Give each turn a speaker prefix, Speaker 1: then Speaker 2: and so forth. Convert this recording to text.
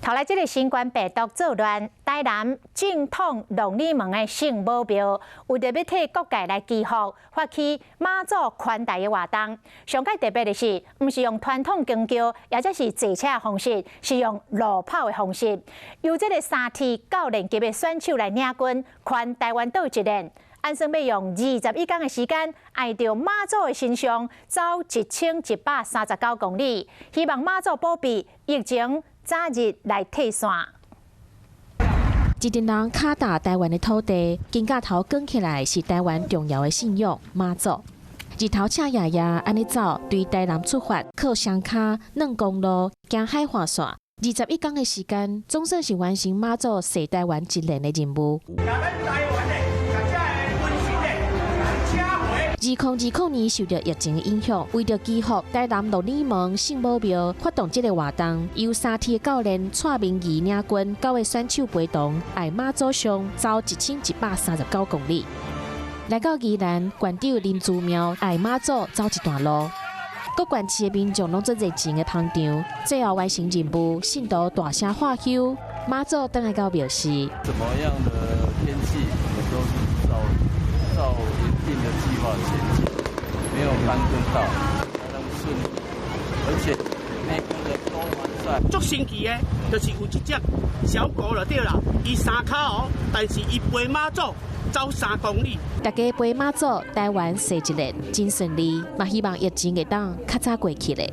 Speaker 1: 頭來這个新冠病毒作亂，台南正統龍里門的聖母廟，為著欲替各界來祈福，發起媽祖環台的活動。上蓋特別的是，毋是用傳統公轎，抑者是坐車的方式，是用路跑的方式，由這个三鐵教練級的選手來領軍，環台灣島一練。按算欲用21工的時間，愛著媽祖的神像走1139公里，希望媽祖保庇疫情早日來退散。
Speaker 2: 一陣人跤踏台灣的土地，肩胛頭扛起來是台灣重要的信仰媽祖。日頭赤炎炎按呢走，對台南出發，靠雙跤、軟公路、行海岸線，21工的時間，總算是完成媽祖踅台灣一年的任務。2020年受著疫情影響，為著祈福，台南鹿耳門聖母廟發動這个活動，由三鐵教練蔡明儀領軍，九个選手陪同，愛媽祖像走1139公里，來到宜蘭縣長林姿妙愛媽祖走一段路。各縣市的民眾攏足熱情的捧場，最後完成任務，信徒大聲喝唏，媽祖轉來到廟時。
Speaker 3: 怎麼樣的天氣，我們都是照照原定的計劃前進，沒有耽擱到，相當順利，而且每個人都還在。
Speaker 4: 足神奇的，就是有一隻小狗就對啦，伊三跤哦，但是伊陪媽祖走3公里。
Speaker 2: 大家陪媽祖台灣踅一日，真順利，嘛希望疫情會當較早過去咧。